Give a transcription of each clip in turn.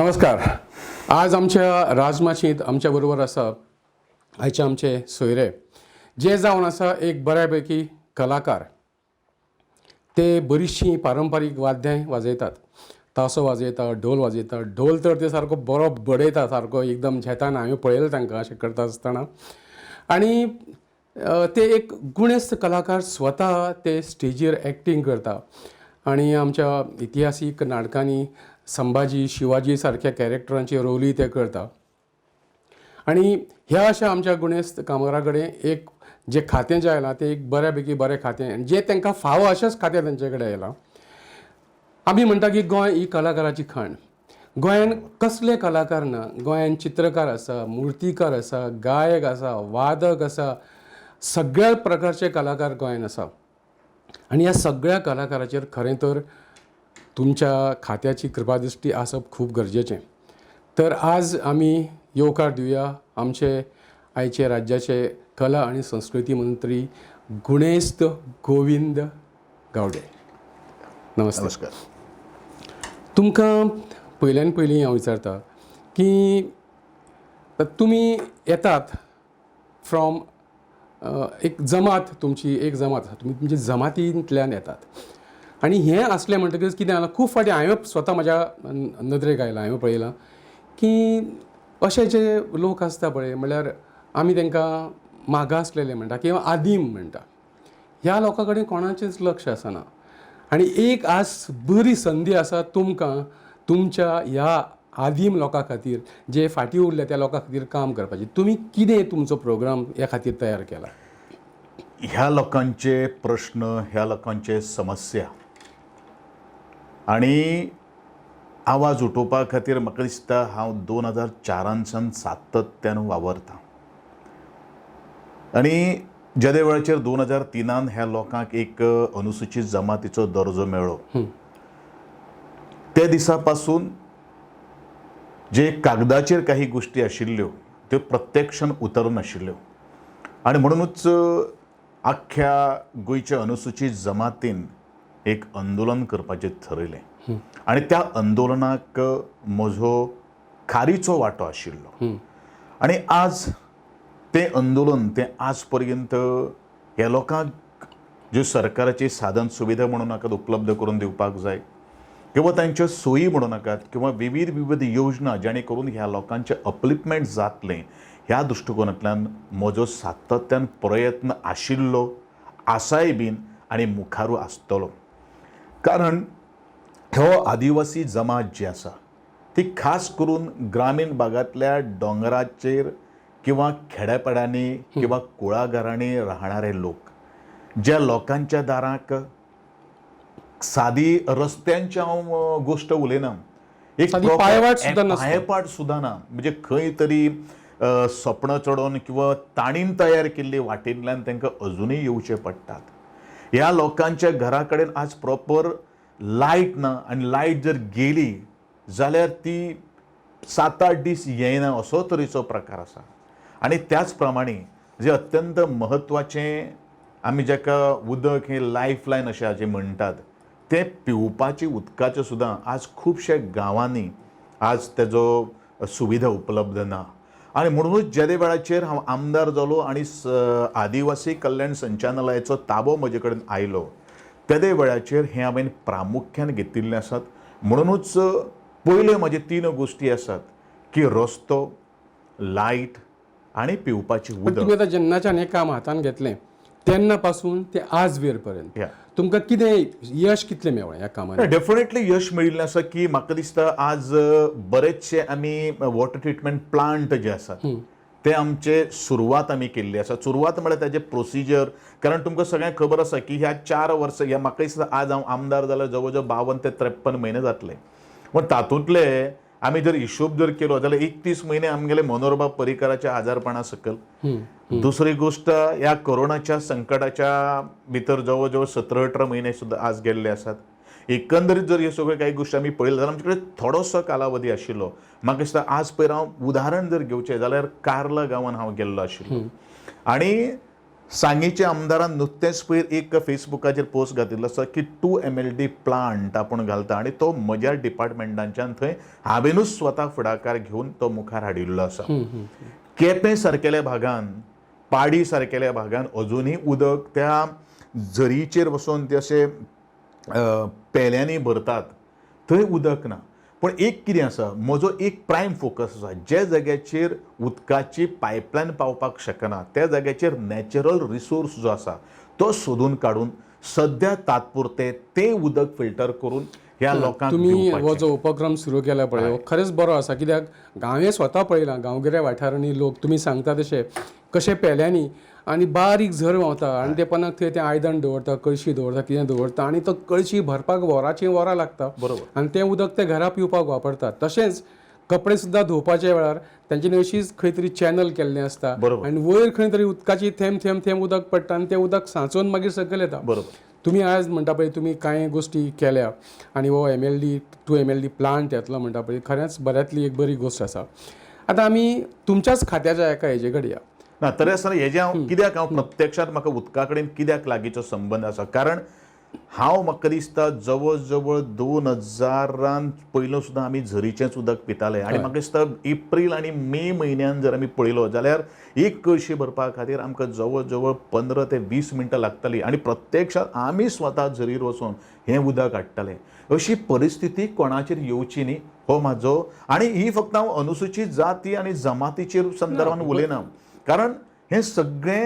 नमस्कार. आज आमच्या राजमाचींत आमच्या बरोबर आसा आयचे आमचे सोयरे, जे जावन आसा एक बऱ्यापैकी कलाकार. ते बरीचशीं पारंपारीक वाद्यां वाजयतात. तासो वाजयता, ढोल वाजयता. ढोल तर ते सारको बरो बडयता, सारको एकदम झेतान. हांवें पळयलें तांकां अशें करता आसतना. आनी ते एक गुणेस्त कलाकार. स्वता ते स्टेजीर एक्टींग करता आनी आमच्या इतिहासीक नाटकांनी संभाजी, शिवाजी सारक्या कॅरेक्टरांचे रोलूय ते करता. आनी ह्या अशा आमच्या गुणेस्त कामगारा कडेन एक जें खातें जें आयलां, तें एक बऱ्यापैकी बरें खातें आनी जें तांकां फावो अशेंच खातें तांचे कडेन आयलां. आमी म्हणटा की गोंय ही कलाकाराची खाण. गोंयान कसले कलाकार ना? गोंयान चित्रकार आसा, मुर्तीकार आसा, गायक आसा, वादक आसा, सगळ्या प्रकारचे कलाकार गोंयान आसा. आनी ह्या सगळ्या कलाकाराचेर खरें तर तुमच्या खात्याची कृपादृश्टी आसप खूब गरजेचें. तर आज आमी येवकार दिवया आमचे आयचे राज्याचे कला आनी संस्कृती मंत्री गुणेस्त गोविंद गावडे. नमस्ते. नमस्कार. तुमकां पयल्यान पयलीं हांव विचारता की तुमी येतात फ्रॉम एक जमात, तुमची एक जमात आसा, तुमी तुमच्या जमातींतल्यान येतात. आनी हें आसलें म्हणटकच कितें जालां, खूब फावटी हांवें स्वता म्हज्या नदरेक आयलां, हांवें पळयलां की अशे जे लोक आसता पळय, म्हणल्यार आमी तांकां मागासलेले म्हणटा किंवा आदीम म्हणटा, ह्या लोकां कडेन कोणाचेंच लक्ष आसना. आनी एक आज बरी संदी आसा तुमकां तुमच्या ह्या आदीम लोकां खातीर, जे फाटीं उरले त्या लोकां खातीर काम करपाचें. तुमी कितें तुमचो प्रोग्राम ह्या खातीर तयार केला? ह्या लोकांचे प्रश्न, ह्या लोकांचे समस्या आनी आवाज उठोवपा खातीर म्हाका दिसता हांव 2004 सावन सातत्यान वावरतां. आनी जेदे वेळाचेर 2003 ह्या लोकांक एक अनुसूचीत जमातीचो दर्जो मेळ्ळो, त्या दिसा पासून जे कागदाचेर काही गोश्टी आशिल्ल्यो त्यो प्रत्यक्षान उतरून नाशिल्ल्यो. आनी म्हणुनूच आख्ख्या गोंयच्या अनुसूचीत जमातीन एक आंदोलन करपाचें थरयलें आनी त्या आंदोलनाक म्हजो खारीचो वांटो आशिल्लो. आनी आज तें आंदोलन तें आज पर्यंत ह्या लोकांक ज्यो सरकाराची साधन सुविधा म्हणूं नाकात उपलब्ध करून दिवपाक जाय किंवा तांच्यो सोयी म्हणूं नाकात किंवा विविध विविध योजना जेणे करून ह्या लोकांचें अपलिपमेंट जातलें, ह्या दृश्टिकोनांतल्यान म्हजो सातत्यान प्रयत्न आशिल्लो, आसाय बीन आनी मुखारूय आसतलो. कारण हो आदिवासी जमात जी आसा ती खास करून ग्रामीण भागांतल्या दोंगराचेर किंवा खेड्यापाड्यांनी किंवा कुळागरांनी राहणारे लोक, ज्या लोकांच्या दाराक सादी रस्त्यांची हांव गोश्ट उलयना, एक सादी proper पांयवाट सुद्दां नासता. पांयवाट सुद्दां ना. म्हणजे खंय तरी सपणां चडोवन किंवा ताणीन तयार केल्ली वाटेंतल्यान तांकां अजुनूय येवचें पडटात. ह्या लोकांच्या घरा कडेन आज प्रॉपर लायट ना आनी लायट जर गेली जाल्यार ती 7-8 दीस येयना, असो तरेचो प्रकार आसा. आनी त्याच प्रमाणे जे अत्यंत म्हत्वाचें, आमी जाका उदक हें लायफ लायन अशें हाजें म्हणटात, तें पिवपाचें उदकाचें सुद्दां आज खुबशे गांवांनी आज तेजो सुविधा उपलब्ध ना. आनी म्हणुनूच जेदे वेळाचेर हांव आमदार जालो आनी आदिवासी कल्याण संचालनालयाचो ताबो म्हजे कडेन आयलो, तेदे वेळाचेर हें हांवें प्रामुख्यान घेतिल्लें आसात. म्हणुनूच पयल्यो म्हजे तीन गोश्टी आसात की रस्तो, लायट आनी पिवपाचें पण उदक. तुमी आतां जेन्नाच्यान हें काम हातान घेतलें तेन्ना पासून ते आज वेर पर्यंत तुमकां कितें यश कितलें मेळ्ळें ह्या कामांनी? डेफिनेटली यश मेळिल्लें आसा की म्हाका दिसता आज बरेचशे आमी वॉटर ट्रिटमेंट प्लांट जे आसात ते आमचे सुरवात आमी केल्ली आसा. सुरवात म्हळ्यार ताजे प्रोसिजर, कारण तुमकां सगळ्यांक खबर आसा की ह्या 4 वर्सां, ह्या म्हाका दिसता आज हांव आमदार जाल्यार जवळ जवळ 52 ते 53 म्हयने जातले, पूण तातूंतले आमी जर हिशोब जर केलो जाल्यार 31 म्हयने आमगेले मनोहरबाब पर्रीकाराच्या आजारपणा सकल. दुसरी गोश्ट, ह्या कोरोनाच्या संकटाच्या भितर जवळ जवळ 17-18 म्हयने सुद्दां आज गेल्ले आसात. एकंदरीत जर ह्यो सगळ्यो काही गोश्टी आमी पळयल्यो जाल्यार आमचे कडेन थोडोसो कालावधी आशिल्लो. म्हाका दिसता आज पयर हांव उदाहरण जर घेवचें जाल्यार कार्ला गांवान हांव गेल्लो आशिल्लो आनी सांगेच्या आमदारान नुकतेंच पयर एक फेसबुकाचेर पोस्ट घातिल्लो आसा की 2 MLD plant आपूण घालता आनी तो म्हज्या डिपार्टमेंटांच्यान थंय हांवेनूच स्वता फुडाकार घेवन तो मुखार हाडिल्लो आसा. केपें सारकेल्या भागान, पाडी सारकेल्या भागान अजुनूय उदक त्या झरीचेर वचून ते अशे पेल्यांनी भरतात, थंय उदक ना. पूण एक कितें आसा, म्हजो एक प्रायम फोकस आसा, ज्या जाग्याचेर उदकाची पायपलायन पावपाक शकना त्या जाग्याचेर नॅचरल रिसोर्स जो आसा तो सोदून काडून सद्या तात्पुरतें तें उदक फिल्टर करून ह्या लोकांक तुमी हो दिवपाचें. जो उपक्रम सुरू केला पळय हो खरेंच बरो आसा, कित्याक हांवें स्वता पळयलां गांवगिऱ्या वाठारांनी लोक तुमी सांगता तशे कशे पेल्यांनी आनी बारीक झर व्हांवता आनी ते पनाक थंय तें आयदन दवरता, कळशी दवरता, कितें दवरता आनी तो कळशी भरपाक वरांचीं वरां लागता. बरोबर. आनी तें उदक ते घरा पिवपाक वापरतात. तशेंच कपडे सुद्दां धुवपाच्या वेळार तांच्यांनी अशीच खंय तरी चॅनल केल्लें आसता. बरोबर. आनी वयर खंय तरी उदकाची थेंब थेंब थेंब उदक पडटा आनी तें उदक सांचोवन मागीर सकयल येता. बरोबर. तुमी आयज म्हणटा पळय तुमी कांय गोश्टी केल्या आनी हो MLD 2 MLD plant येतलो म्हणटा पळय, खरेंच बऱ्यांतली एक बरी गोश्ट आसा. आतां आमी तुमच्याच खात्याच्या एका हेजे कडेन या. ना तरी आसतना हेजें हांव कित्याक, हांव प्रत्यक्षांत म्हाका उदका कडेन कित्याक लागींचो संबंद आसा, कारण हांव म्हाका दिसता जवळ जवळ 2000 पयलू सुद्दां आमी झरीचेंच उदक पिताले आनी म्हाका दिसता एप्रील आनी मे म्हयन्यान जर आमी पळयलो जाल्यार एक कळशी भरपा खातीर आमकां जवळ जवळ 15 ते 20 मिनटां लागतालीं आनी प्रत्यक्षांत आमी स्वता झरीर वचून हें उदक हाडटाले. अशी परिस्थिती कोणाचेर येवची न्ही हो म्हाजो, आनी ही फक्त हांव अनुसूचीत जाती आनी जमातीचेर संदर्भान उलयना, कारण हे सगळे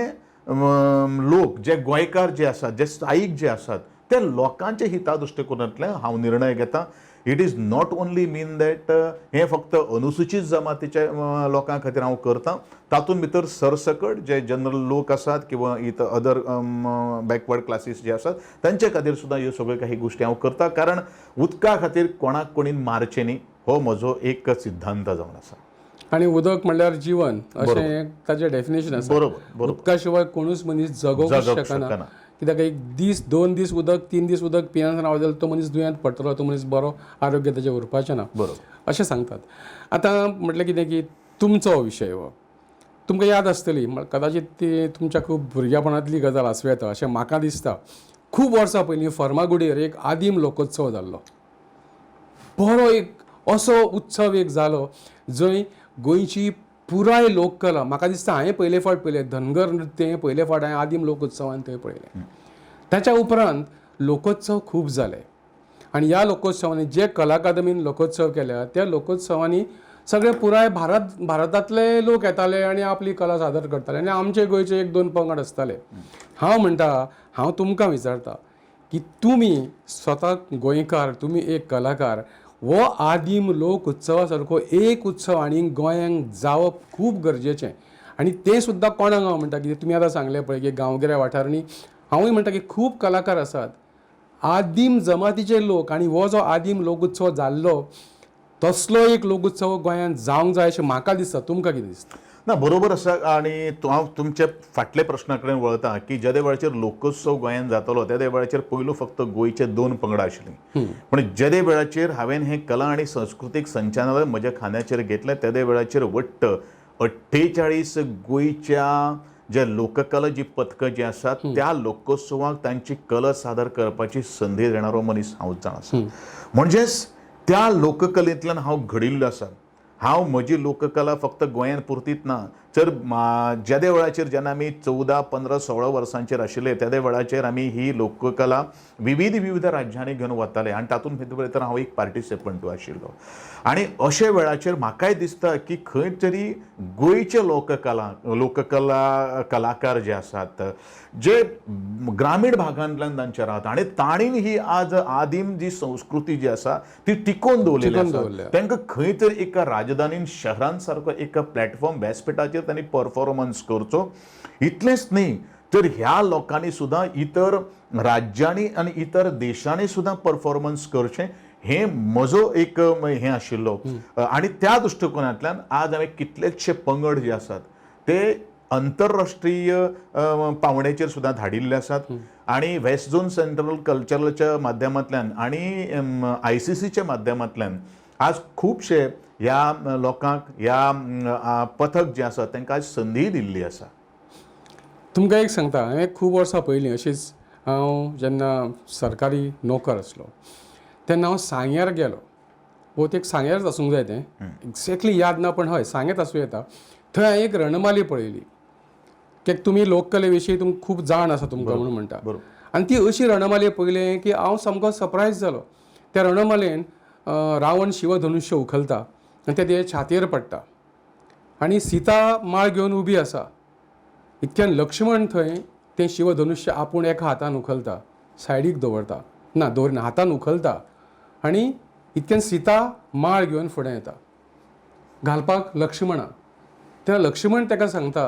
लोक जे गोंयकार जे आसात, जे स्थायीक जे आसात, ते लोकांच्या हिता दृश्टिकोनांतल्यान हांव निर्णय घेता. It is not only mean that हें फक्त अनुसूचीत जमातीच्या लोकां खातीर हांव करता, तातूंत भितर सरसकट जे जनरल लोक आसात किंवा इतर अदर बॅकवर्ड क्लासीस जे आसात तांचे खातीर सुद्दां ह्यो सगळ्यो काही गोश्टी हांव करता, कारण उदका खातीर कोणाक कोणी मारचें न्ही हो म्हजो एक सिद्धांत जावन आसा. आनी उदक म्हणल्यार जिवन अशें ताजें डेफिनेशन आसा. बरोबर बरोबर. उदका शिवाय कोणूच मनीस जगोवंक जगोवंक शकना, शकना. कित्याक एक दीस 2 दीस उदक, 3 दीस उदक पियेना रावत जाल्यार तो मनीस दुयेंत पडटलो, तो मनीस बरो आरोग्य ताजें उरपाचें ना. बरोबर. अशें सांगतात. आतां म्हटलें कितें की तुमचो विशय हो तुमकां याद आसतली, कदाचित ती तुमच्या खूब भुरग्यापणांतली गजाल आसूं येता अशें म्हाका दिसता. खूब वर्सां पयलीं फर्मागुडयेर एक आदीम लोकोत्सव जाल्लो, बरो एक असो उत्सव एक जालो जंय गोंयची पुराय लोककला, म्हाका दिसता हांवें पयले फावट पळयलें धनगर नृत्य, हें पयले फावट हांवें आदीम लोकोत्सवान थंय पळयलें. ताच्या उपरांत लोकोत्सव खूब जाले आनी ह्या लोकोत्सवांनी जे कला अकादमीन लोकोत्सव केल्या त्या लोकोत्सवांनी सगळे पुराय भारतांतले लोक येताले आनी आपली कला सादर करताले आनी आमचे गोंयचे 1-2 पंगड आसताले. हांव म्हणटा, हांव तुमकां विचारता की तुमी स्वता गोंयकार, तुमी एक कलाकार, हो आदीम लोक उत्सवा सारको एक उत्सव आनी गोंयांक जावप खूब गरजेचें. आनी तें सुद्दां कोणाक हांव म्हणटा की तुमी आतां सांगलें पळय की गांवगिऱ्या वाठारांनी हांवूय म्हणटा की खूब कलाकार आसात आदीम जमातीचे लोक, आनी हो जो आदीम लोकोत्सव जाल्लो तसलो एक लोकोत्सव गोंयांत जावंक जाय अशें म्हाका दिसता. तुमकां कितें दिसता? ना बरोबर आसा. आनी हांव तुमच्या फाटल्या प्रश्ना कडेन वळता की जेदे वेळाचेर लोकोत्सव गोंयांत जातालो तेदे वेळाचेर पयलू फक्त गोंयचे 2 पंगडां आशिल्लीं, पूण जेदे वेळाचेर हांवें हें कला आनी संस्कृतीक संचालनालय म्हज्या खांद्याचेर घेतलें तेदे वेळाचेर वट्ट 48 गोंयच्या जे लोककला जी पथकां जी आसात त्या लोकोत्सवाक तांची कला सादर करपाची संदी देणारो मनीस हांव जाण आसा. म्हणजेच त्या लोककलेंतल्यान हांव घडिल्लो आसा. हांव म्हजी लोककला फक्त गोंयांत पुरतीत ना, तर जेदे वेळाचेर जेन्ना आमी 14, 15, 16 वर्सांचेर आशिल्ले तेदे वेळाचेर आमी ही लोककला विविध विविध राज्यांनी घेवन वताले आनी तातूंत भितर भितर हांव एक पार्टिसिपंटू आशिल्लो. आनी अशे वेळाचेर म्हाकाय दिसता की खंय तरी गोंयचे लोककला कलाकार जे आसात जे ग्रामीण भागांतल्यान तांचे रावता आनी तांणी ही आज आदीम जी संस्कृती जी आसा ती टिकोवन दवरलेली आसा, तांकां खंय तरी एका राजधानीन शहरान सारको एक प्लॅटफॉर्म व्यासपीठाचेर तांणी परफॉर्मन्स करचो. इतलेंच न्ही तर ह्या लोकांनी सुद्दां इतर राज्यांनी आनी इतर देशांनी सुद्दां परफॉर्मन्स करचें हें म्हजो एक हें आशिल्लो. आनी त्या दृश्टिकोनांतल्यान आज हांवें कितलेशे पंगड जे आसात ते अंतरराष्ट्रीय पावंड्याचेर सुद्दां धाडिल्ले आसात आनी वेस्ट झोन सेंट्रल कल्चरलच्या माध्यमांतल्यान आनी ICCच्या माध्यमांतल्यान आज खुबशे ह्या लोकांक ह्या पथक जे आसा तांकां आज संदीय दिल्ली आसा. तुमकां एक सांगता, हांवें खूब वर्सां पयलीं अशीच हांव जेन्ना सरकारी नोकर आसलो तेन्ना हांव सांग्यार गेलो. भोवतेक सांग्यारच आसूंक जाय तें, एक्झॅक्टली याद ना, पण हय सांग्यात आसूं येता. थंय हांवें एक रणमाली पळयली. कित्याक तुमी लोककले विशीं तुमकां खूब जाण आसा तुमकां म्हणून म्हणटा. आनी ती अशी रणमाली पळयली की हांव सामको सरप्रायज जालो. त्या रणमालेन रावण शिवधनुष्य उखलता आनी तें तेजे छातयेर पडटा आनी सीता माळ घेवन उबी आसा. इतक्यान लक्ष्मण थंय तें शिवधनुष्य आपूण एका हातान उखलता, सायडीक दवरता, ना दवरिना, हातान उखलता आनी इतक्यान सीता माळ घेवन फुडें येता घालपाक लक्ष्मणाक. तेन्ना लक्ष्मण ताका सांगता,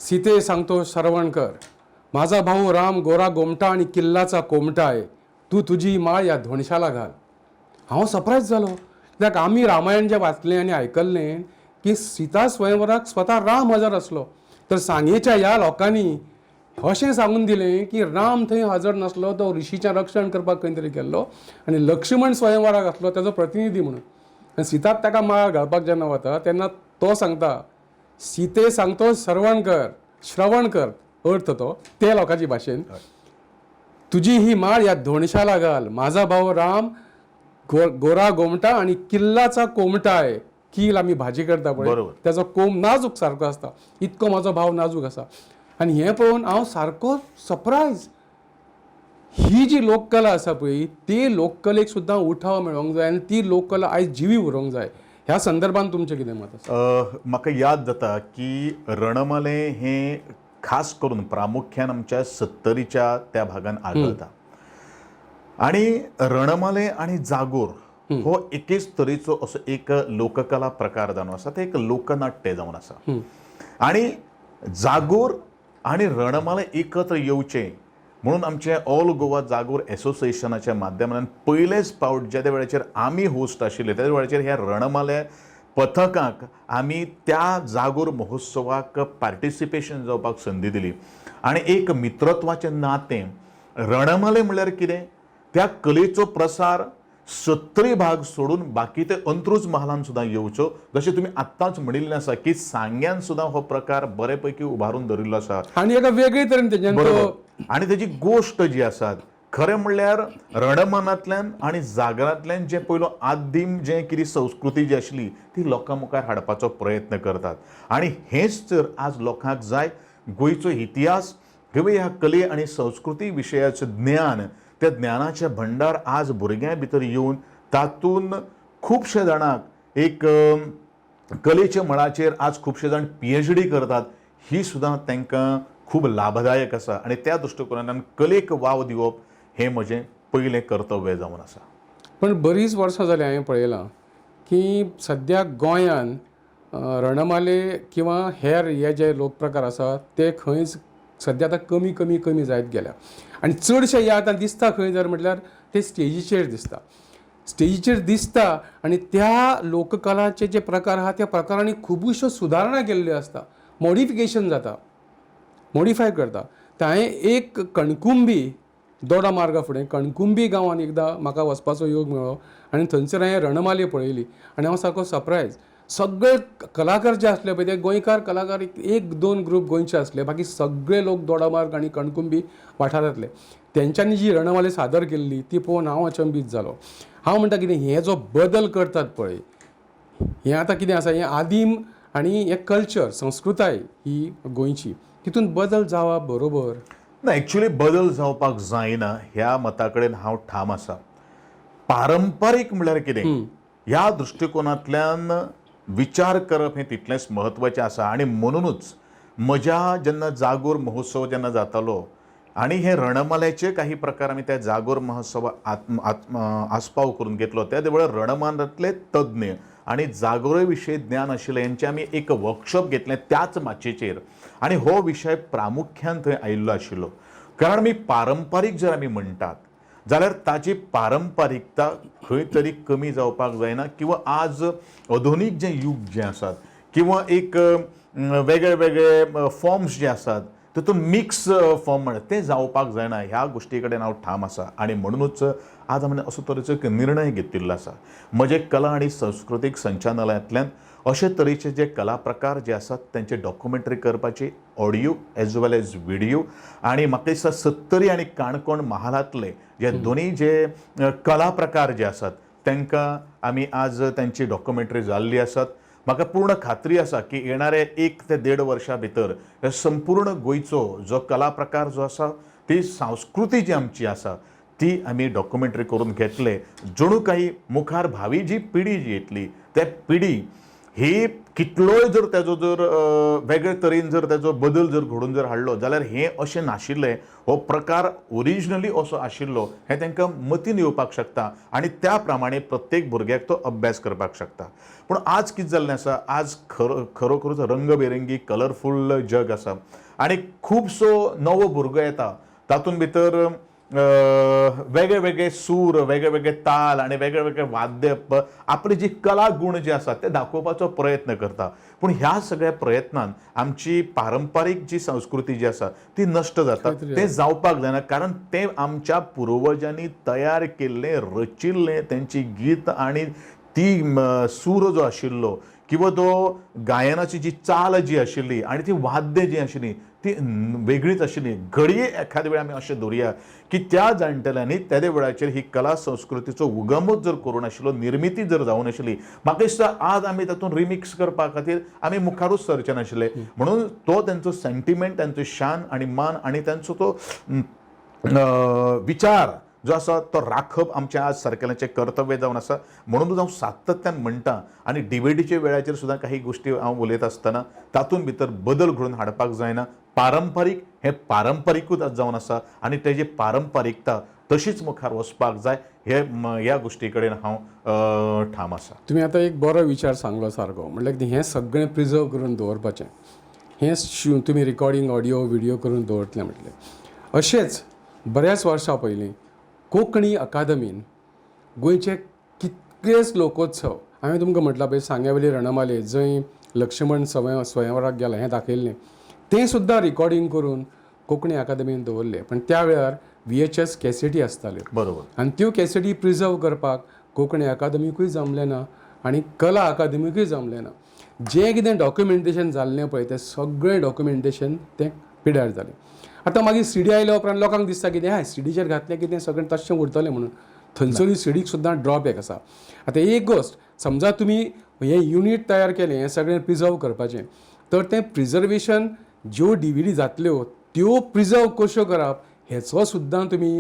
सीते सांगतो श्रवण कर, माझा भाऊ राम गोरा गोमटा आणि किल्लाचा कोमटा आहे, तू तुजी माळ ह्या धोणशाला घाल. हांव सरप्रायज जालो, कित्याक आमी रामायण जें वाचलें आनी आयकल्लें की सीता स्वयंवराक स्वता राम हजर आसलो, तर सांगेच्या ह्या लोकांनी अशें सांगून दिलें की राम थंय हजर नासलो, तो ऋषीचें रक्षण करपाक खंय तरी गेल्लो आनी लक्ष्मण स्वयंवराक आसलो ताजो प्रतिनिधी म्हणून. आनी सीता ताका माळ घालपाक जेन्ना वता तेन्ना तो सांगता, सीते सांगतो श्रवण कर, श्रवण कर, अर्थ तो ते लोकांची भाशेन, तुजी ही माळ ह्या धोणशाला घाल, माझा भाऊ राम गोरा गोमटा आणि किल्लाचा कोमटा आहे. कील आमी भाजी करता पळय, ताजो कोम नाजूक सारको आसता, इतको म्हाजो भाव नाजूक आसा. आनी हें पळोवन हांव सारको सरप्रायज. ही जी लोककला आसा पळय ती लोककलेक सुद्दां उठाव मेळोंक जाय आनी ती लोककला आयज जिवी उरोंक जाय. ह्या संदर्भान तुमचें कितें मत आसा? म्हाका याद जाता की रणमालें हें खास करून प्रामुख्यान आमच्या सत्तरीच्या त्या भागान आढळता आनी रणमालें आनी जागोर हो एकेच तरेचो असो एक लोककला प्रकार जावन आसा, ते एक लोकनाट्य जावन आसा. आनी जागोर आनी रणमालें एकत्र येवचें म्हणून आमचें ऑल गोवा जागोर एसोसिएशनाच्या माध्यमांतल्यान पयलेच पावट ज्या वेळाचेर आमी होस्ट आशिल्ले त्या वेळाचेर ह्या रणमाले पथकाक आमी त्या जागोर महोत्सवाक पार्टिसिपेशन जावपाक संदी दिली. आनी एक मित्रत्वाचें नातें, रणमालें म्हणल्यार कितें, त्या कलेचो प्रसार सत्तरी भाग सोडून बाकी ते अंत्रुज महालान सुद्दां येवच्यो, जशें तुमी आत्तांच म्हणिल्लें आसा की सांग्यान सुद्दां हो प्रकार बरे पैकी उबारून धरिल्लो आसा आनी एका वेगळे तरेन तेज्यान बरोबर. आनी तेजी गोश्ट जी आसा, खरें म्हणल्यार रणमानांतल्यान आनी जागरांतल्यान जें पयलो आदीम जें कितें संस्कृती जी आशिल्ली ती लोकां मुखार हाडपाचो प्रयत्न करतात. आनी हेंच तर आज लोकांक जाय, गोंयचो इतिहास किंवा ह्या कले आनी संस्कृती विशयाचें ज्ञान, त्या ज्ञानाचें भंडार आज भुरग्यां भितर येवन तातूंत खुबशे जाणांक एक कलेच्या मळाचेर आज खुबशे जाण PhD करतात, ही सुद्दां तांकां खूब लाभदायक आसा. आनी त्या दृश्टिकोनांतल्यान कलेक वाव दिवप हें म्हजें पयलें कर्तव्य जावन आसा. पण बरीच वर्सां जालीं हांवें पळयलां की सद्या गोंयान रणमाले किंवा हेर हे जे लोकप्रकार आसा ते खंयच सद्या आतां कमी कमी कमी जायत गेल्या आनी चडशे हे आतां दिसता खंय जर म्हटल्यार ते स्टेजीचेर दिसता, स्टेजीचेर दिसता. आनी त्या लोककलाचे जे प्रकार आहा त्या प्रकारांनी खुबश्यो सुदारणा केल्ल्यो आसता, मॉडिफिकेशन जाता, मॉडिफाय करता. तर हांवें एक कणकुंबी दोडा मार्गा फुडें कणकुंबी गांवांत एकदां म्हाका वचपाचो योग मेळ्ळो आनी थंयसर हांवें रणमाले पळयली आनी हांव सारको सरप्रायज. सगळे कलाकार जे आसले पळय ते गोंयकार कलाकार, एक दोन ग्रूप गोंयचे आसले, बाकी सगळे लोक दोडामार्ग आनी कणकुंबी वाठारांतले. तेंच्यांनी जी रणमाले सादर केल्ली ती पळोवन हांव अचंबीत जालो. हांव म्हणटा कितें, हे जो बदल करतात पळय हें आतां कितें आसा, हें आदीम आनी हें कल्चर संस्कृताय ही गोंयची, तितून बदल जावप बरोबर ना, एक्चुअली बदल जावपाक जायना ह्या मता कडेन हांव ठाम आसा. पारंपारीक म्हणल्यार कितें ह्या दृश्टिकोनांतल्यान विचार करप हें तितलेंच म्हत्वाचें आसा. आनी म्हणुनूच म्हज्या जेन्ना जागोर महोत्सव जेन्ना जातालो आनी हे रणमाल्याचे काही प्रकार आमी त्या जागोर महोत्सवा आस्पाव करून घेतलो, त्या वेळार रणमाल्यांतले तज्ञ आनी जागोरा विशयी ज्ञान आशिल्लें हेंचें आमी एक वर्कशॉप घेतलें त्याच माचयेचेर. आनी हो विशय प्रामुख्यान थंय आयिल्लो आशिल्लो. कारण आमी पारंपारीक जर आमी म्हणटात जाल्यार ताजी पारंपारीकता खंय तरी कमी जावपाक जायना, किंवा आज आधुनीक जें यूग जें आसात किंवा एक वेगळे वेगळे फॉर्म्स जे आसात तितून मिक्स फॉर्म म्हणटा तें जावपाक जायना ह्या गोश्टी कडेन हांव ठाम आसा. आनी म्हणुनूच आज आमी असो तरेचो एक निर्णय घेतिल्लो आसा. म्हजें कला आनी संस्कृतीक संचालनालयांतल्यान अशे तरेचे जे कला प्रकार जे आसात तेंचे डॉक्युमेंटरी करपाची, audio as well as video. आनी म्हाका दिसता सत्तरी आनी काणकोण महालांतले जे दोनूय जे कला प्रकार जे आसात तांकां आमी आज तेंची डॉक्युमेंटरी जाल्ली आसात. म्हाका पूर्ण खात्री आसा की येणारे 1 ते 1.5 वर्सां भितर हे संपूर्ण गोंयचो जो कला प्रकार जो आसा, ती संस्कृती जी आमची आसा ती आमी डॉक्युमेंटरी करून घेतले, जणू काही मुखार भावी जी पिढी जी येतली त्या पिढी ही कितलोय जर तेजो जर वेगळे तरेन जर तेजो बदल जर घडोवन जर हाडलो जाल्यार हें अशें नाशिल्लें, हो प्रकार ओरिजिनली असो आशिल्लो हें तांकां मतीन येवपाक शकता आनी त्या प्रमाणे प्रत्येक भुरग्याक तो अभ्यास करपाक शकता. पूण आज कितें जाल्लें आसा, आज खरोखरोच रंगबेरंगी कलरफूल जग आसा आनी खुबसो नवो भुरगो येता, तातूंत भितर वेगळे वेगळे सूर, वेगळे वेगळे ताल आनी वेगळे वेगळे वाद्य आपली जी कला गूण जे आसा ते दाखोवपाचो प्रयत्न करता. पूण ह्या सगळ्या प्रयत्नान आमची पारंपारीक जी संस्कृती जी आसा ती नश्ट जाता. तें जावपाक जायना, कारण तें आमच्या पुर्वजांनी तयार केल्लें, रचिल्लें तेंची गीत आनी ती सूर जो आशिल्लो किंवा तो गायनाची जी चाल जी आशिल्ली आनी ती वाद्य जी आशिल्ली ती वेगळीच आशिल्ली. घडये एखाद्या वेळार आमी अशें धरुया की त्या जाणटेल्यांनी तेदे वेळाचेर ही कला संस्कृतीचो उगमूच जर करूं नाशिल्लो, निर्मिती जर जावं नाशिल्ली, म्हाका दिसता आज आमी तातूंत रिमिक्स करपा खातीर आमी मुखारूच सरचे नाशिल्ले. म्हणून तो तेंचो सेंटिमेंट, तेंचो शान आनी मान आनी तेंचो तो विचार जो आसा तो राखप आमचें आज सारकेल्याचें कर्तव्य जावन आसा. म्हणूनच हांव सातत्यान म्हणटा आनी डिबेटीच्या वेळाचेर सुद्दां काही गोश्टी हांव उलयता आसतना तातूंत भितर बदल घडोवन हाडपाक जायना. पारंपारीक हें पारंपारिकूच आज जावन आसा आनी तेजी पारंपारिकता तशीच मुखार वचपाक जाय, हे ह्या गोश्टी कडेन हांव ठाम आसा. तुमी आतां एक बरो विचार सांगलो सारको, म्हणल्यार कितें हें सगळें प्रिजर्व करून दवरपाचें, हें तुमी रिकॉर्डिंग ऑडियो व्हिडियो करून दवरतलें म्हटलें. अशेंच बऱ्याच वर्सां पयलीं कोंकणी अकादमीन गोंयचे कितलेच लोकोत्सव, हांवें तुमकां म्हटलां पळय सांग्यावयली रणमाले जंय लक्ष्मण स्वयंवराक गेला हें दाखयल्लें, तें सुद्दां रिकॉर्डिंग करून कोंकणी अकादमीन दवरलें. पण त्या वेळार VHS कॅसेटी आसताल्यो. बरोबर. आनी त्यो कॅसेटी प्रिजर्व करपाक कोंकणी अकादमीकूय जमलें ना आनी कला अकादमीकूय जमलें ना. जें कितें डॉक्युमेंटेशन जाल्लें पळय तें सगळें डॉक्युमेंटेशन तें पिड्यार जालें. आतां मागीर सीडी आयल्या उपरांत लोकांक दिसता कितें हाय सीडीचेर घातलें कितें सगळें तशें उरतलें म्हणून, थंयसरूय सीडीक सुद्दां ड्रॉबॅक आसा. आतां एक गोश्ट, समजा तुमी हें युनीट तयार केलें हें सगळें प्रिजर्व करपाचें, तर तें प्रिजर्वेशन ज्यो DVD जातल्यो त्यो प्रिजर्व कश्यो करप हेचो सुद्दां तुमी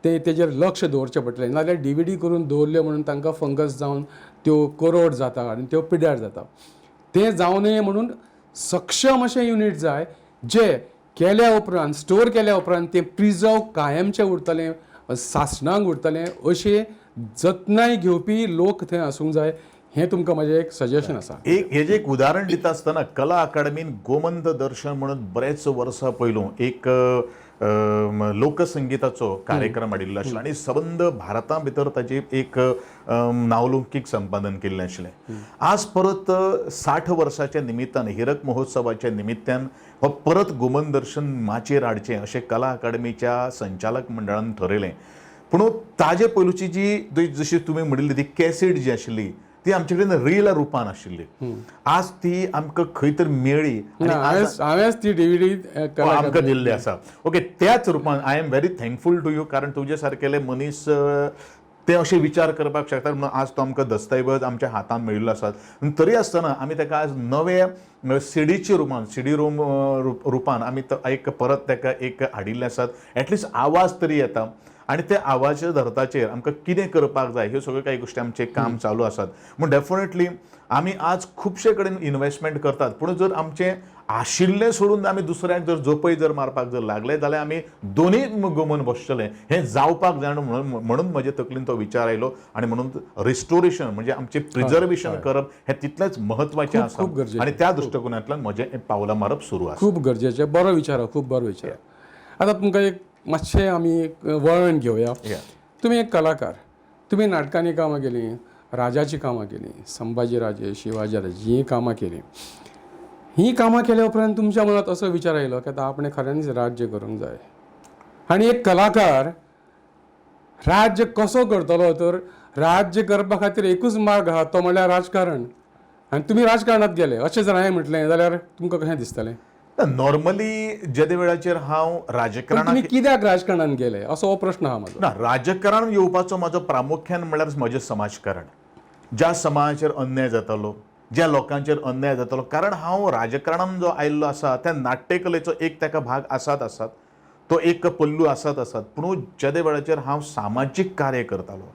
ते तेजेर लक्ष दवरचें पडटलें. नाजाल्यार DVD करून दवरल्यो म्हणून तांकां फंगस जावन त्यो कोरोड जाता आनी त्यो पिड्यार जाता. तें जावं नये म्हणून सक्षम अशें युनीट जाय जे केल्या उपरांत, स्टोर केल्या उपरांत तें प्रिजर्व कायमचें उरतलें, सासणांक उरतलें, अशें जतनाय घेवपी लोक थंय आसूंक जाय. हें तुमकां म्हजें एक सजेशन आसा. एक हेजें एक उदाहरण दिता आसतना कला अकादमीन गोमंत दर्शन म्हणून बरेच वर्सां पयलू एक लोकसंगीताचो कार्यक्रम हाडिल्लो आशिल्लो आनी सबंद भारता भितर ताची एक नावलौकीक संपादन केल्लें आशिल्लें. आज परत 60 वर्साच्या निमित्तान, हिरक महोत्सवाच्या निमित्तान हो परत गोमंत दर्शन माचयेर हाडचें अशें कला अकादमीच्या संचालक मंडळान ठरयलें. पूण ताजे पयलूची जी जशी तुमी म्हणिल्ली ती कॅसेट जी आशिल्ली ती आमचे कडेन रील रुपान आशिल्ली, आज ती आमकां खंय तर मेळ्ळी. हांवेंच ती DVD आमकां दिल्ली आसा. ओके, त्याच रुपान I am very thankful to you, कारण तुजे सारकेले मनीस ते अशे विचार करपाक शकतात म्हणून आज तो आमकां दस्तऐवज आमच्या हातान मेळिल्लो आसा. तरी आसतना आमी ताका आज नवे सीडीच्या रुपान, सीडी रोम रुपान आमी एक परत ताका एक हाडिल्ले आसात. एटलिस्ट आवाज तरी येता आनी त्या आवाजाच्या धर्ताचेर आमकां कितें करपाक जाय ह्यो सगळ्यो काही गोश्टी आमचें काम चालू आसात. म्हूण डेफिनेटली आमी आज खुबशे कडेन इनवेस्टमेंट करतात, पूण जर आमचें आशिल्लें सोडून आमी दुसऱ्याक जर जोपय जर मारपाक जर लागले जाल्यार आमी दोनूय गमून बसतले. हें जावपाक जायना म्हणून म्हजे तकलेन तो विचार आयलो आनी म्हणून रिस्टोरेशन म्हणजे आमचें प्रिजर्वेशन करप हें तितलेंच म्हत्वाचें आसा आनी त्या दृश्टिकोनांतल्यान म्हजें पावलां मारप सुरू आसा. खूब गरजेचें, बरो विचार, खूब बरो विचार. आतां तुमकां एक मातशें आमी वळण घेवया. तुमी एक कलाकार, तुमी नाटकांनी कामां केलीं, राजाचीं कामां केलीं, संभाजी राजे, शिवाजी राजे हीं कामां केलीं. हीं कामां केल्या उपरांत तुमच्या मनांत असो विचार आयलो की आतां आपणें खऱ्यांनीच राज्य करूंक जाय आनी एक कलाकार राज्य कसो करतलो, तर राज्य करपा खातीर एकूच मार्ग आहा तो म्हणल्यार राजकारण. आनी तुमी राजकारणात गेले अशें जर हांवें म्हटलें जाल्यार तुमकां कशें दिसतलें? नॉर्मली जेदे वेळाचेर हांव पण राजकारणाक तुमी कित्याक राजकारणात गेले असो हो प्रश्न आहा म्हाजो. ना, राजकारण येवपाचो म्हाजो प्रामुख्यान म्हणल्यार म्हजें समाजकारण. ज्या समाजाचेर अन्याय जातालो, ज्या लोकांचेर अन्याय जातालो, कारण हांव राजकारणान जो आयिल्लो आसा त्या नाट्यकलेचो एक ताका भाग आसात आसात, तो एक पल्लू आसात आसात, पूण जेदे वेळाचेर हांव सामाजीक कार्य करतालो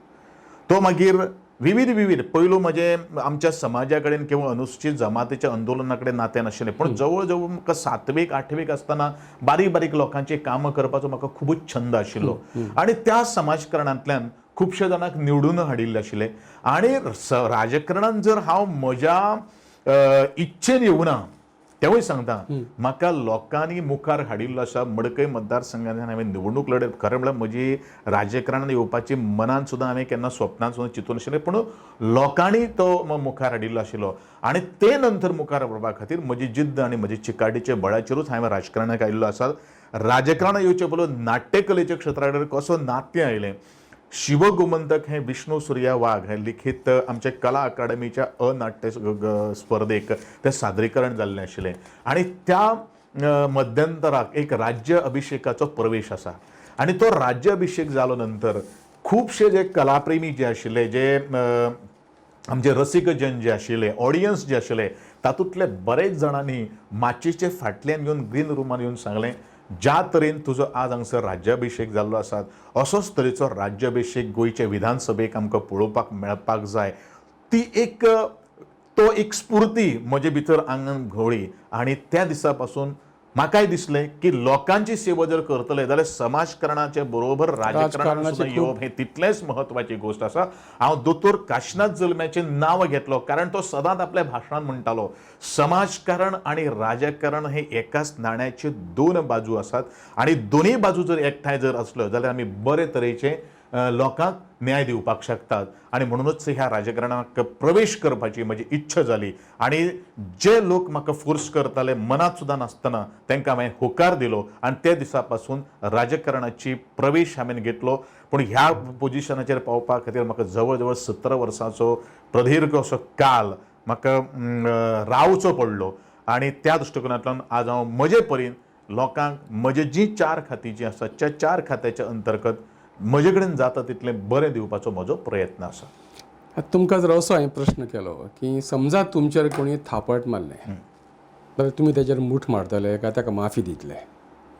तो मागीर विविध विविध पयलू म्हजें आमच्या समाजा कडेन किंवा अनुसूचित जमातीच्या आंदोलना कडेन नातें नाशिल्लें, पूण जवळ जवळ म्हाका सातवेक आठवेक आसतना बारीक बारीक लोकांचें कामां करपाचो म्हाका खुबूच छंद आशिल्लो आनी त्या समाजकारणांतल्यान खुबश्या जाणांक निवडून हाडिल्ले आशिल्ले. आनी राजकारणान जर हांव म्हज्या इच्छेन येवना तेवूय सांगता, म्हाका लोकांनी मुखार हाडिल्लो आसा. मडकय मतदारसंघांतल्यान हांवें निवडणूक लढत, खरें म्हणल्यार म्हजी राजकारणान येवपाची मनान सुद्दां हांवें केन्ना स्वप्नान सुद्दां चिंतून नाशिल्लें, पूण लोकांनी तो मुखार हाडिल्लो आशिल्लो आनी ते नंतर मुखार व्हरपा खातीर म्हजी जिद्द आनी म्हजी चिकाटीच्या बळाचेरूच हांवें राजकारणाक आयिल्लो आसा. राजकारणाक येवचे पयलीं नाट्यकलेच्या क्षेत्रा कडेन कसो नातें आयलें, शिवगोमंतक हें विष्णू सुर्या वाघ हें लिखीत आमच्या कला अकादमीच्या अनाट्य स्पर्धेक तें सादरीकरण जाल्लें आशिल्लें आनी त्या मध्यंतराक एक राज्य अभिषेकाचो प्रवेश आसा आनी तो राज्य अभिषेक जालो नंतर खुबशे जे कलाप्रेमी जे आशिल्ले, जे आमचे रसिकजन जे आशिल्ले, ऑडियन्स जे आशिल्ले, तातूंतले बरेच जाणांनी माचयेचे फाटल्यान येवन ग्रीन रुमान येवन सांगलें, ज्या तरेन तुजो आज हांगसर राज्याभिषेक जाल्लो आसा असोच तरेचो राज्याभिषेक गोंयचे विधानसभेक आमकां पळोवपाक मेळपाक जाय. ती एक तो एक स्फुर्ती म्हजे भितर आंगान घोळी आनी त्या दिसा पासून म्हाकाय दिसलें की लोकांची सेवा जर करतले जाल्यार समाजकारणाचे बरोबर राजकारणात सुद्दां येवप हें तितलेंच म्हत्वाची गोश्ट आसा. हांव दोतोर काशिनाथ जल्म्याचें नांव घेतलो कारण तो सदांच आपल्या भाशणान म्हणटालो, समाजकारण आनी राजकारण हे एकाच नाण्याचे दोन बाजू आसात आनी दोनूय बाजू जर एकठांय जर आसल्यो जाल्यार आमी बरे तरेचे लोकांक न्याय दिवपाक शकतात. आनी म्हणूनच ह्या राजकारणाक प्रवेश करपाची म्हजी इच्छा जाली आनी जे लोक म्हाका फोर्स करताले मनांत सुद्दां नासतना तांकां हांवें होकार दिलो आनी ते दिसा पासून राजकारणाची प्रवेश हांवें घेतलो. पूण ह्या पोजिशनाचेर पावपा खातीर म्हाका जवळ जवळ 17 वर्सांचो प्रदीर्घ असो काल म्हाका रावचो पडलो आनी त्या दृश्टिकोनांतल्यान आज हांव म्हजे परीन लोकांक म्हजे जीं 4 खातीं जीं आसात त्या 4 खात्याच्या अंतर्गत म्हजे कडेन जाता तितलें बरें दिवपाचो म्हजो प्रयत्न आसा. आतां तुमकां जर असो हांवें प्रश्न केलो की समजा तुमचेर कोणी थापट मारलें जाल्यार तुमी तेजेर मूठ मारतले काय ताका माफी दितले?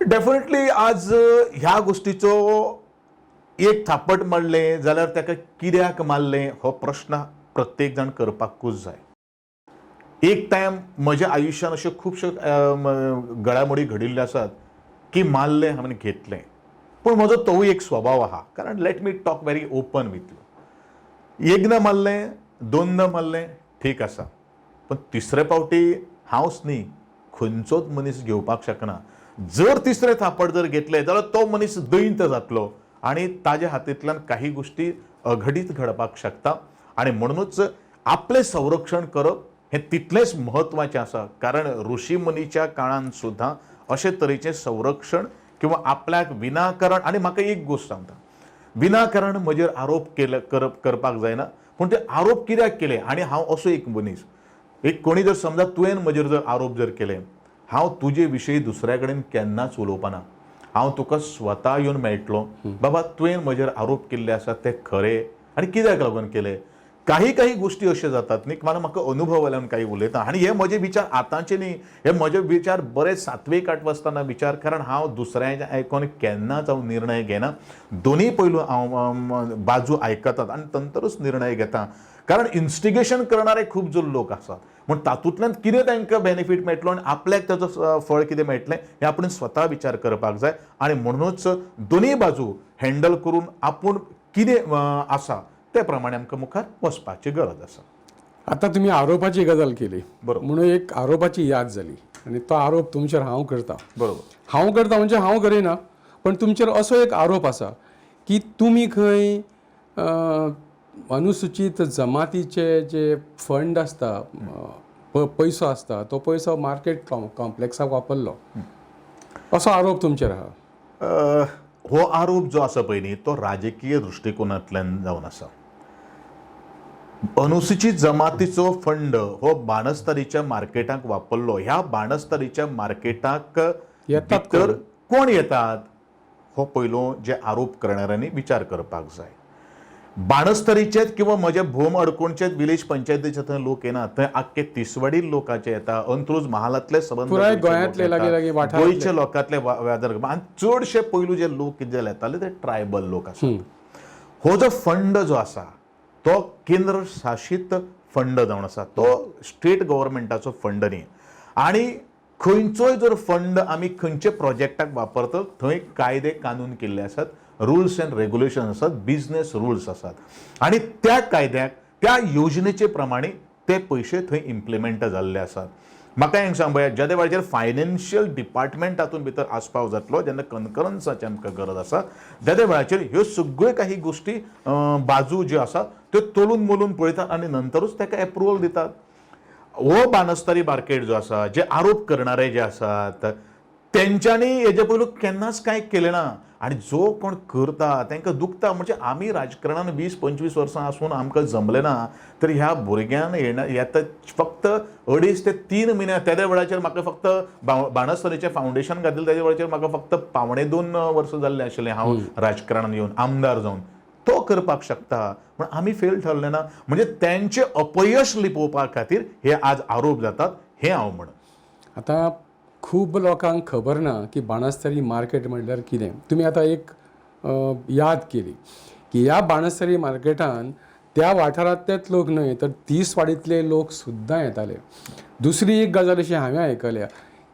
डेफिनेटली आज ह्या गोश्टीचो एक थापट मारलें जाल्यार ताका कित्याक मारलें हो प्रश्न प्रत्येक जाण करपाकूच जाय. एक टायम म्हज्या आयुश्यान अश्यो खुबश्यो घडामोडी घडिल्ल्यो आसात की मारलें हांवें घेतलें, पूण म्हजो तोवूय एक स्वभाव आहा, कारण let me talk very open with you. एकदां मारलें, दोनदां मारलें ठीक आसा, पूण तिसरे पावटी हांवच न्ही खंयचोच मनीस घेवपाक शकना. जर तिसरें थापट जर घेतलें जाल्यार तो मनीस दैंत जातलो आनी ताज्या हातींतल्यान काही गोश्टी अघडीत घडपाक शकता आनी म्हणूनच आपलें संरक्षण करप हें तितलेंच म्हत्वाचें आसा. कारण ऋषीमुनीच्या काळान सुद्दां अशे तरेचें संरक्षण किंवा आपल्याक विनाकारण, आनी म्हाका एक गोश्ट सांगता, विनाकारण म्हजेर आरोप केले करपाक जायना, पूण ते आरोप कित्याक केले आनी हांव असो एक मनीस, एक कोणी जर समजा तुवें म्हजेर जर आरोप जर केले, हांव तुजे विशयी दुसऱ्या कडेन केन्नाच उलोवपाना, हांव तुका स्वता येवन मेळटलो, बाबा तुवें म्हजेर आरोप केल्ले आसात ते खरे आनी कित्याक लागून केले. काही काही गोश्टी अश्यो जातात न्ही, म्हाका अनुभव आयल्यान काही उलयता आनी हे म्हजे विचार आतांचे न्ही, हे म्हजे विचार बरे 7वेक 8 आसतना विचार, कारण हांव दुसऱ्यांचे आयकोन केन्नाच हांव निर्णय घेना, दोनूय पयलू हांव बाजू आयकतात आनी नंतरूच निर्णय घेता. कारण इन्स्टिगेशन करणारे खूब जो लोक आसात, म्हूण तातूंतल्यान कितें तांकां बेनिफीट मेळटलो आनी आपल्याक ताचो फळ कितें मेळटलें हें आपण स्वता विचार करपाक जाय. आनी म्हणूनच दोनूय बाजू हँडल करून आपूण कितें आसा ते प्रमाणे आमकां मुखार वचपाची गरज आसा. आतां तुमी आरोपाची गजाल केली, बरोबर, म्हणून एक आरोपाची याद जाली आनी तो आरोप तुमचेर हांव करता. बरोबर, हांव करता म्हणजे हांव करिना, पण तुमचेर असो एक आरोप आसा की तुमी खंय अनुसूचीत जमातीचे जे फंड आसता, पयसो आसता, तो पयसो मार्केट कॉम्प्लेक्साक वापरलो असो आरोप तुमचेर आहा. हो आरोप जो आसा पळय न्ही तो राजकीय दृश्टिकोनांतल्यान जावन आसा. अनुसूचित जमातीचो फंड हो बाणस्तारीच्या मार्केटाक वापरलो. ह्या बाणस्तारीच्या मार्केटाक येतात भितर कोण येतात हो पयलो जे आरोप करणाऱ्यांनी विचार करपाक जाय. बाणस्तारीचेच किंवा म्हज्या भोम अडकोणचेच विलेज पंचायतीचे थंय लोक येना, थंय आख्खे तिसवाडी लोकांचे येता, अंत्रुज महालांतले सबंद पुराय गोंयचे लोक गोंयांतले येता, लागीं लागीं वाठारांतले. गोंयचे लोकांतले आनी चडशे पयलू जे लोक जे येताले ते ट्रायबल लोक आसात. हो जो फंड जो आसा तो केंद्र शासीत फंड जावन आसा, तो स्टेट गव्हर्मेंटाचो फंड न्ही. आनी खंयचोय जर फंड आमी खंयचे प्रोजेक्टाक वापरतात थंय कायदे कानून केल्ले आसात, रुल्स एंड रेगुलेशन आसात, बिजनेस रुल्स आसात आनी त्या कायद्याक त्या योजनेचे प्रमाणे ते पयशे थंय इम्प्लिमेंट जाल्ले आसात. म्हाका एक सांग पळया, ज्या वेळाचेर फायनान्शियल डिपार्टमेंट तातूंत भितर आस्पाव जातलो जेन्ना कन्करन्साची आमकां गरज आसा त्या वेळाचेर ह्यो सगळ्यो काही गोश्टी बाजू ज्यो आसा त्यो तोलून मोलून पळयतात आनी नंतरूच ताका एप्रुवल दितात. हो बाणस्तारी मार्केट जो आसा, जे आरोप करणारे जे आसात तेंच्यांनी हेजे पयलू केन्नाच कांय केलें ना आनी जो कोण करता तांकां दुखता. म्हणजे आमी राजकारणान 20-25 वर्सां आसून आमकां जमलें ना तर ह्या भुरग्यान येना येता फक्त 2.5 ते 3 म्हयने. तेद्या वेळाचेर म्हाका फक्त बाणस्तारीचें फावंडेशन घातलें तेज्या वेळाचेर म्हाका फक्त 1.75 वर्सां जाल्लें आशिल्लें हांव राजकारणान येवन आमदार जावन. तो करपाक शकता पूण आमी फेल ठरले ना. म्हणजे तेंचें अपयश लिपोवपा खातीर हे आज आरोप जातात हें हांव म्हणून. आतां खूब लोकांक खबर ना की बाणस्तारी मार्केट म्हणल्यार कितें. तुमी आतां एक याद केली की ह्या बाणस्तारी मार्केटान त्या वाठारांतलेच लोक न्हय तर तिसवाडींतले लोक सुद्दां येताले. दुसरी एक गजाल अशी हांवें आयकल्या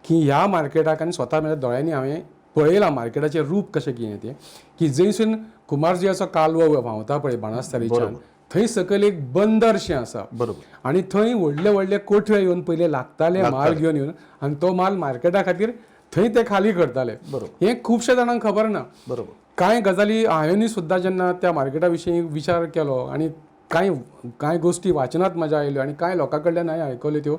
की ह्या मार्केटाक, आनी स्वता म्हज्या दोळ्यांनी हांवें पळयलां मार्केटाचें रूप कशें कितें तें, की जंयसून कुमारजुंव्याचो कालवो व्हांवता पळय बाणस्तारीच्यान, थंय सकयल एक बंदरशें आसा. बरोबर. आनी थंय व्हडले व्हडले कोठवे येवन पयले लागताले, माल घेवन येवन आनी तो माल मार्केटा खातीर थंय ते खाली करताले. बरोबर. हें खुबश्या जाणांक खबर ना. बरोबर. कांय गजाली हांवेंनूय सुद्दां जेन्ना त्या मार्केटा विशीं विचार केलो आनी कांय कांय गोश्टी वाचनात म्हज्या आयल्यो आनी कांय लोकां कडल्यान हांवें आयकल्यो त्यो,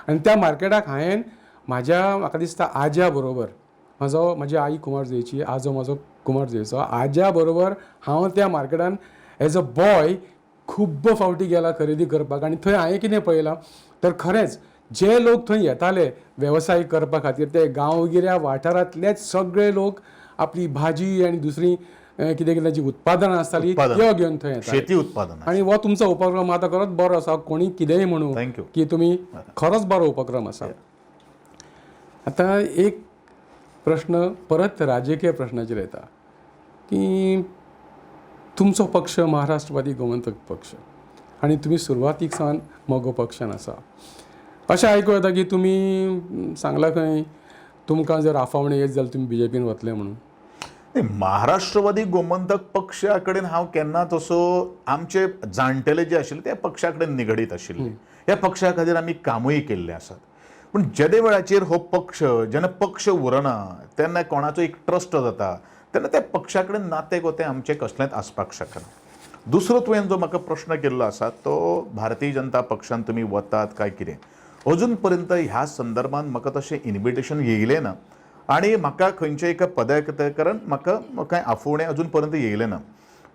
आनी त्या मार्केटाक हांवें म्हाज्या म्हाका दिसता आज्या बरोबर, म्हाजो म्हजी आई कुमारजुंवेची, आजो म्हाजो कुमारजुंवेचो, आज्या बरोबर हांव त्या मार्केटान एज अ बॉय खूब्ब फावटी गेला खरेदी करपाक. आनी थंय हांवें कितें पळयलां तर खरेंच जे लोक थंय येताले वेवसाय करपा खातीर ते गांवगिऱ्या वाठारांतलेच सगळे लोक आपली भाजी आनी दुसरी कितें कितें जी उत्पादनां आसतालीं त्यो घेवन थंय येताले. शेती उत्पादन. आनी हो तुमचो उपक्रम आतां खरोच बरो आसा, कोणी कितेंय म्हणू thank you की तुमी खरोच बरो उपक्रम आसा. आतां एक प्रश्न परत राजकीय प्रश्नाचेर येता की तुमचो पक्ष महाराष्ट्रवादी गोमंतक पक्ष आनी तुमी सुरवातीक सावन मगो पक्षान आसा. अशें आयकूं येता की तुमी सांगलां खंय तुमकां जर आफावणें येत जाल्यार तुमी बीजेपीन वतले म्हणून. महाराष्ट्रवादी गोमंतक पक्षा कडेन हांव केन्नाच असो, आमचे जाणटेले जे आशिल्ले त्या पक्षा कडेन निगडीत आशिल्ले, ह्या पक्षा खातीर आमी कामूय केल्लें आसात. पूण जेदे वेळाचेर हो पक्ष जेन्ना पक्ष उरना तेन्ना कोणाचो एक ट्रस्ट जाता तेन्ना त्या पक्षा कडेन नातें गोतें आमचें कसलेंच आसपाक शकना. दुसरो तुवें जो म्हाका प्रश्न केल्लो आसा तो भारतीय जनता पक्षान तुमी वतात काय कितें, अजून पर्यंत ह्या संदर्भान म्हाका तशें इन्विटेशन येयलें ना आनी म्हाका खंयच्या एका पदाधिकाऱ्यान म्हाका कांय आफोवणें अजून पर्यंत येयलें ना.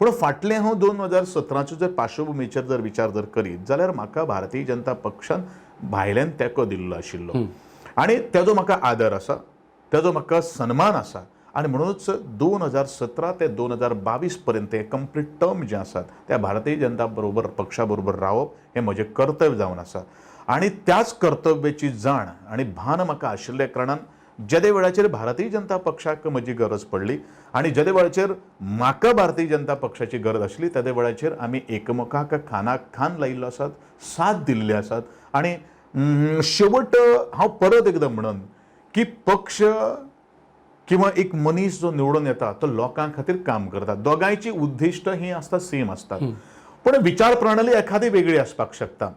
पूण फाटलें हांव 2017 जर पार्श्वभुमीचेर जर विचार जर करीत जाल्यार म्हाका भारतीय जनता पक्षान भायल्यान तेंको दिल्लो आशिल्लो आनी तेजो म्हाका आदर आसा, तेजो म्हाका सन्मान आसा आनी म्हणूनच 2017 ते 2022 पर्यंत हे कंप्लीट टर्म जे आसात त्या भारतीय जनता बरोबर पक्षा बरोबर रावप हें म्हजें कर्तव्य जावन आसा. आनी त्याच कर्तव्याची जाण आनी भान म्हाका आशिल्ल्या कारणान जेदे वेळाचेर भारतीय जनता पक्षाक म्हजी गरज पडली आनी जेदे वेळाचेर म्हाका भारतीय जनता पक्षाची गरज आशिल्ली तेदे वेळाचेर आमी एकमेकाक खानाक खान लायिल्लो आसात, साथ दिल्ले आसात. आनी शेवट हांव परत एकदां म्हणन की पक्ष किंवा एक मनीस जो निवडून येता तो लोकां खातीर काम करता, दोगांयची उद्दिश्ट ही आसता सेम आसतात, पूण विचार प्रणाली एखादी वेगळी आसपाक शकता.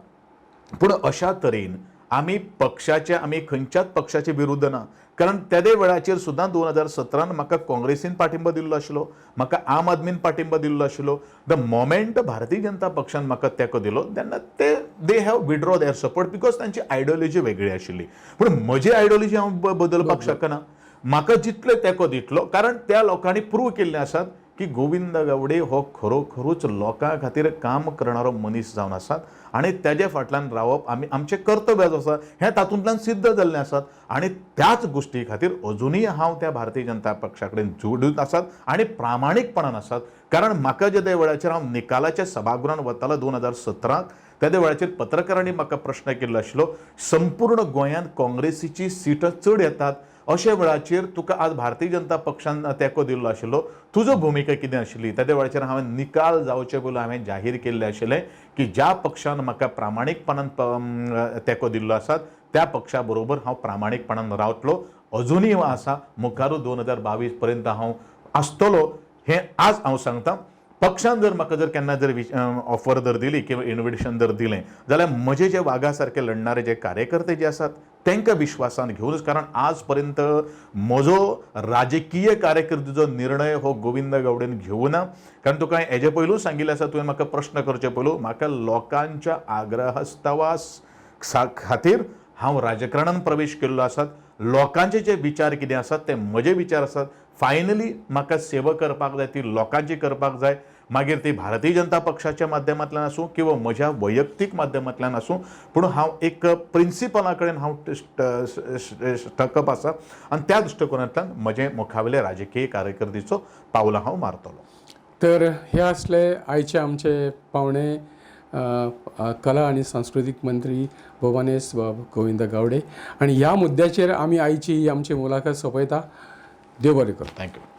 पूण अशा तरेन आमी पक्षाचे, आमी खंयच्याच पक्षाचे विरुद्ध ना, कारण तेदे वेळाचेर सुद्दां 2017 म्हाका काँग्रेसीन पाठिंबो दिल्लो आशिल्लो, म्हाका आम आदमीन पाठिंबो दिल्लो आशिल्लो. The moment Bharatiya Janata पक्षान म्हाका तेंको दिलो तेन्ना ते they have withdraw their support because तांची आयडियोलॉजी वेगळी आशिल्ली. पूण म्हजी आयडियोलॉजी हांव बदलपाक शकना, म्हाका जितले तेंको दितलो, कारण त्या लोकांनी प्रूव केल्लें आसात की गोविंद गावडे हो खरोखरूच लोकां खातीर काम करणारो मनीस जावन आसात आनी तेजे फाटल्यान रावप आमी आमचें कर्तव्य आसा हें तातूंतल्यान सिद्ध जाल्लें आसात. आनी त्याच गोश्टी खातीर अजुनूय हांव त्या भारतीय जनता पक्षा कडेन जोडून आसात आनी प्रामाणीकपणान आसात. कारण म्हाका जेद्या वेळाचेर हांव निकालाच्या सभागृहान वतालो 2017 तेद्या वेळाचेर पत्रकारांनी म्हाका प्रश्न केल्लो आशिल्लो, संपूर्ण गोंयांत काँग्रेसीची सिटां चड येतात अशा वेळाचेर तुका आज भारतीय जनता पक्षान तेंको दिल्लो आशिल्लो, तुजो भुमिका कितें आशिल्ली? तेद्या वेळाचेर हांवें निकाल जावचे पयलू हांवें जाहीर केल्लें आशिल्लें की ज्या पक्षान म्हाका प्रामाणीकपणान तेंको दिल्लो आसा त्या पक्षा बरोबर हांव प्रामाणीकपणान रावतलो, अजुनूय आसा, मुखारू 2022 पर्यंत हांव आसतलो हें आज हांव सांगता. पक्षान जर म्हाका जर केन्ना जर ऑफर जर दिली किंवा इन्विटेशन जर दिलें जाल्यार म्हजे जे वागा सारके लडणारे जे कार्यकर्ते जे आसात तांकां विश्वासान घेवनच, कारण आज पर्यंत म्हजो राजकीय कार्यकर्तेचो निर्णय हो गोविंद गावडेन घेवना. कारण तुका हेजे पयलू सांगिल्लें आसा, तुवें म्हाका प्रश्न करचे पयलू, म्हाका लोकांच्या आग्रहस्तवास खातीर हांव राजकारणान प्रवेश केल्लो आसात. लोकांचे जे विचार कितें आसात ते म्हजे विचार आसात. फायनली म्हाका सेवा करपाक जाय ती लोकांची करपाक जाय, मागीर ती भारतीय जनता पक्षाच्या माध्यमांतल्यान आसूं किंवा म्हज्या वैयक्तीक माध्यमांतल्यान आसूं, पूण हांव एक प्रिंसिपला कडेन हांव स्टकअप आसा आनी त्या दृश्टिकोनांतल्यान म्हजें मुखावेले राजकीय कारकिर्दीचो पावलां हांव मारतलो. तर हे आसले आयचे आमचे पावणे कला आनी सांस्कृतीक मंत्री भोवानेस बाब गोविंद गावडे, आनी ह्या मुद्द्याचेर आमी आयची आमची मुलाखत सोंपयता. देव बरें करूं. Thank you.